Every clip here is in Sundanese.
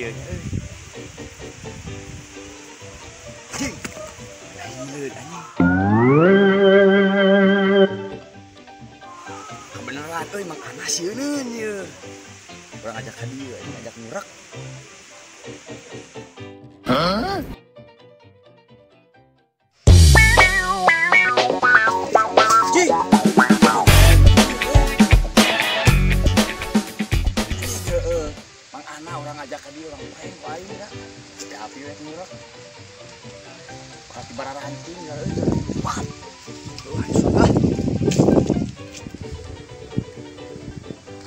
Ieu nya euy. Jing. Hileud anjing. Kebeneran euy Mang Ana sieuneun ieu. Urang ajak ka dieu anjing ajak ngurek. Hah? Jing. Mang Ana urang ajak ka dieu urang prank ku aing da. Teh api we ngurek. Bakal dibararanting ya euy. Wah. Tuh ah.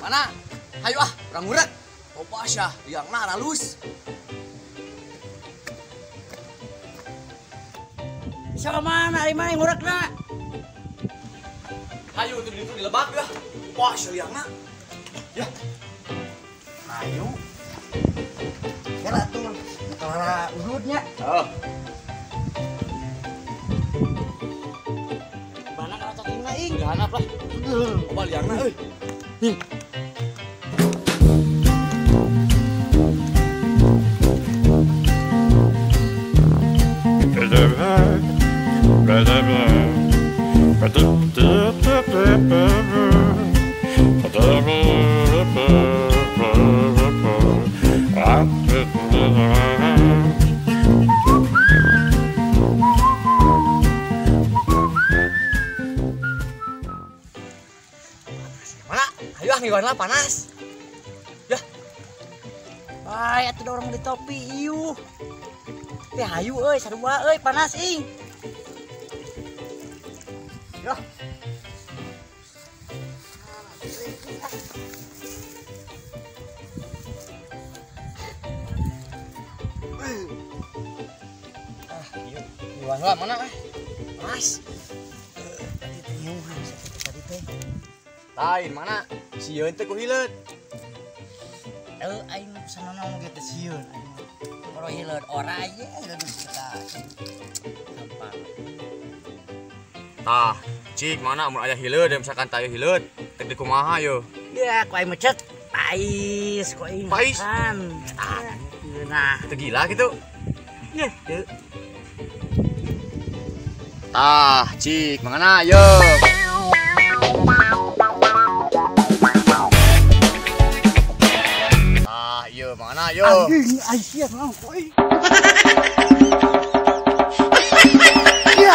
Mana? Hayu ah, urang ngurek. Loba sia, liangna halus. Bisa ke mana ari mana ngurekna? Hayu tuh di ditu dilebak ya. Wah, sia liangna. Ya. Hayu. Kira atuh kalara ududnya. Oh. Mana kana cacingna ing? Dihanap lah. Loba liangna euy. Nih. Mana? Ayo ah ngiwan lah panas. Ya. Ay, atuh orang di topi iuh. Teh hayu euy sarua euy panas ing. Ya. Ah, ieu ngiwan lah mana ah? Panas. Tadi teh nyuhan sakitu tadi teh. Lain mana? Sieun teh ku hileud. Heuh aing sananaon ge teh sieun aing. Kalau hileud ora ye hileud kita. Gampang. Tah, cik mana mun aya hileud misalkan taya hileud, teh di kumaha ye? Ya, ku aing mecet. Pais ku aing. Pais. Ah, nah, teu gila kitu. Ye, teu. Tah, cik mana ye? Tah, ieu mana ye? Anjing, ai sia naon ku aing. Ya,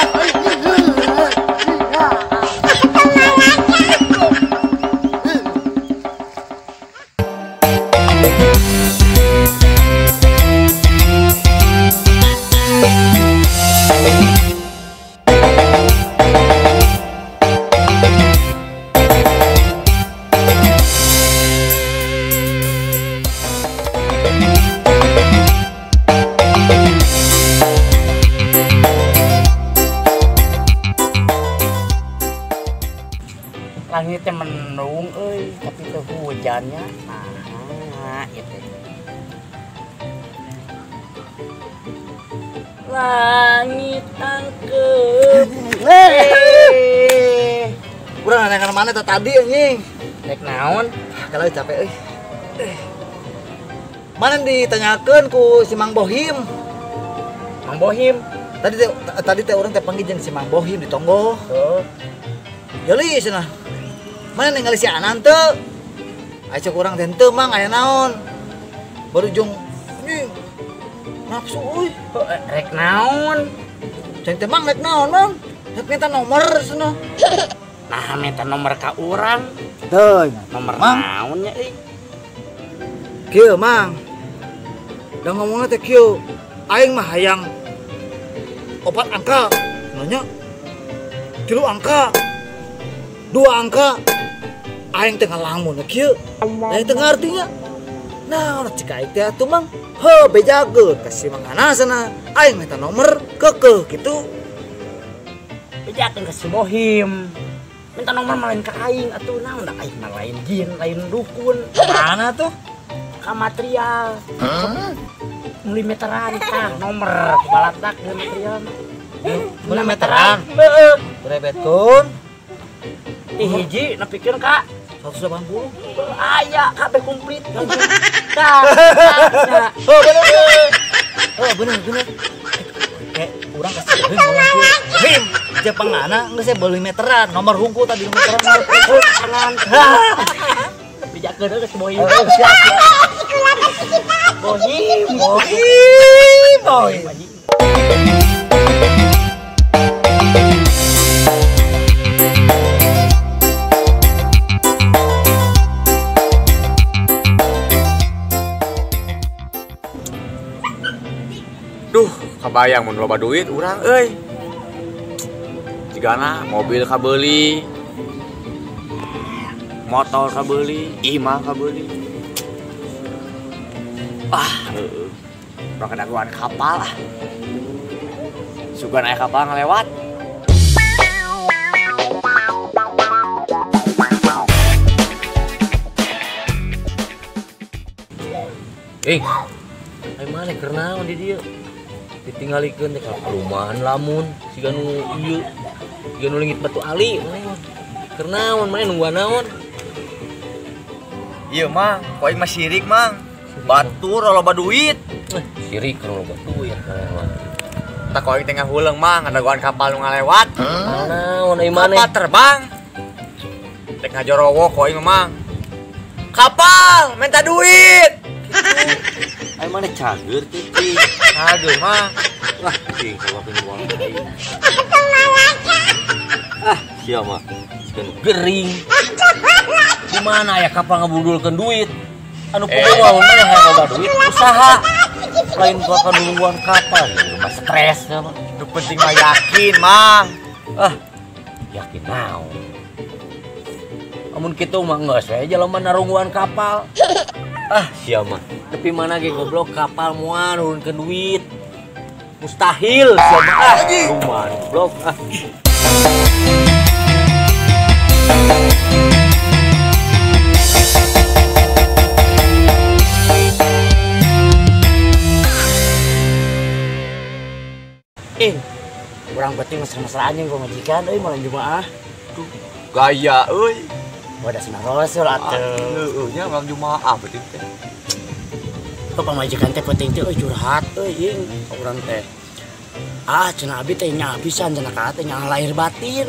langitnya mendung euy, tapi teu hujannya. Nah, itu. Langit tangkeup. Urang nanya ka mana teh tadi anjing? Rek naon? Kalau capek euy. Mana ditanyakeun ku si Mang Bohim? Mang Bohim. Tadi teh urang teh panggil jeung si Mang Bohim di tonggoh. Tuh. Jeli cenah. Mana ningali si Anan teu? Aya cek urang teh henteu Mang aya naon? Baru jeung anjing nafsu euy. Rek naon? Ceng teh Mang rek naon Mang? Rek minta nomor cenah. Nah, minta nomor ka urang. Teu, nomor naon nya euy? Kieu Mang. Da ngomongna teh kieu. Aing mah hayang 4 angka. Nanya 3 angka. 2 angka. Aing teh ngalamun kieu. Aing teh ngartinya. Nah, cek aing teh atuh Mang. Heuh, bejageun ka si Mang Ana sana. Aing minta nomor keukeuh kitu. Bejakeun ka si Bohim. Minta nomor mah lain ka aing atuh naon da aing mah lain jin, lain dukun. Mana tuh? Ka material. Hah? Meuli meteran tah nomor balatak meuli material. Meuli meteran. Heeh. Berebetkeun. Ti hiji nepikeun ka 180. Aya kabeh komplit. Tah. Oh bener. Oh bener bener. Kayak urang kasih him ngomong kieu. Him, Jepangana geus saya beuli meteran, nomor hungku tadi meteran. Tangan. Bijakeun geus bohim. Siap. Bohim, bohim, bohim. Duh, kabayang mun loba duit urang euy. Jigana mobil kabeuli, motor kabeuli, imah kabeuli. Ah, heueuh. Urang kedaguan kapal ah. Sugan aya kapal ngalewat. Eh, ai maneh keur naon di dieu? Ditinggalikeun teh ka perumahan lamun siga nu ieu siga nu leungit batu ali maneh mah. Keur naon maneh nungguan naon? Ieu mah, ku aing mah sirik mang. Batur loba duit. Sirik keur loba duit maneh mah. Tah ku aing teh ngahuleung mang ngadagoan kapal nu ngalewat. Naon ai maneh? Kapal terbang. Rek ngajorowo ku aing mah mang. Kapal minta duit. Ai maneh cager teh cing. Cager mah. Wah, cing sawakeun uang aing. Ah, sia mah siga nu gering. Di mana aya kapal ngabudulkeun duit? Anu kumaha mun maneh hayang loba duit usaha. Lain bakal nungguan kapal, mah stres nya mah. Nu penting mah yakin, Mang. Ah, yakin naon? Amun kitu mah geus we jelema narungguan kapal. Ah, sia mah. Tapi mana ge goblok kapal moal nurunkeun duit. Mustahil sia mah. Ah, lumayan goblok ah. Eh, urang penting mesra-mesraan jeung pamajikan euy malam Jumaah. Duh, gaya euy. Wadah sunah rasul atuh. Heueuh nya malam Jumaah penting teh. Pamajikan teh penting teh euy curhat euy ing urang teh. Ah, cenah abi teh nya pisan cenah ka teh nya lahir batin.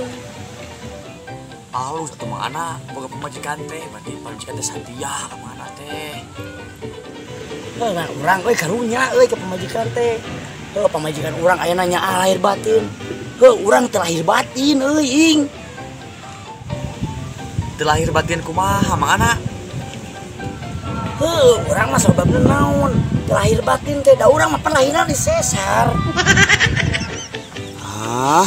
Alus atuh mah anak boga pamajikan teh, berarti pamajikan teh satia ka mah anak teh. Heuh, nah urang euy karunya euy ka pamajikan teh. Heuh, pamajikan urang aya nanya lahir batin. Heuh, urang teh lahir batin euy ing. Teu lahir batin kumaha mah anak? Heuh, urang mah sababna naon? Teu lahir batin teh da urang mah pelahiran di sesar. Ah,